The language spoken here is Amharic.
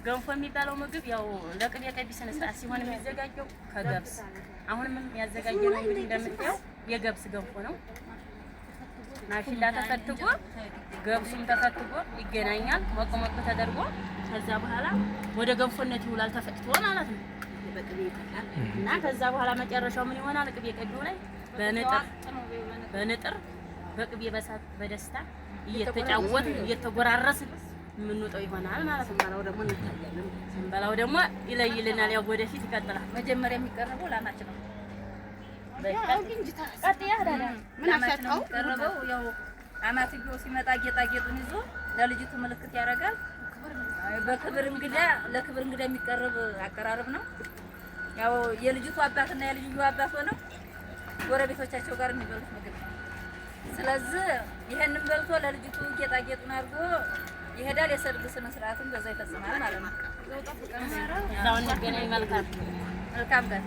ገንፎ የሚባለው ምግብ ያው ለቅቤ ቀቢ ስነ ስርዓት ሲሆን የሚዘጋጀው ከገብስ፣ አሁንም ያዘጋጀነው እንግዲህ እንደምታየው የገብስ ገንፎ ነው። ማሽላ ተፈትጎ ገብሱም ተፈትጎ ይገናኛል። ሞቅ ሞቅ ተደርጎ ከዛ በኋላ ወደ ገንፎነት ይውላል ተፈጭቶ ማለት ነው። እና ከዛ በኋላ መጨረሻው ምን ይሆናል? ቅቤ ቀቢው ላይ በንጥር በንጥር በቅቤ በሳት በደስታ እየተጫወትን እየተጎራረስን የምንውጠው ይሆናል ማለት ነው። ስንበላው ደግሞ እንታያለን። ስንበላው ደግሞ ይለይልናል። ያው ወደፊት ይቀጥላል። መጀመሪያ የሚቀርበው ላማች ነው። ምን ላማች ነው አሻጣው? የሚቀርበው። ያው አማትዮ ሲመጣ ጌጣጌጡን ይዞ ለልጅቱ ምልክት ያደርጋል። በክብር እንግዳ ለክብር እንግዳ የሚቀርብ አቀራረብ ነው። ያው የልጅቱ አባትና የልጅዩ አባት ሆነው ጎረቤቶቻቸው ጋር የሚበሉት ምግብ ነው። ስለዚህ ይሄንን በልቶ ለልጅቱ ጌጣጌጡን አድርጎ ይሄዳል። የሰርግ ስነ ስርዓቱን በዛ ይፈጽማል ማለት ነው። እዛው እንገናኝ። መልካም መልካም ቀን።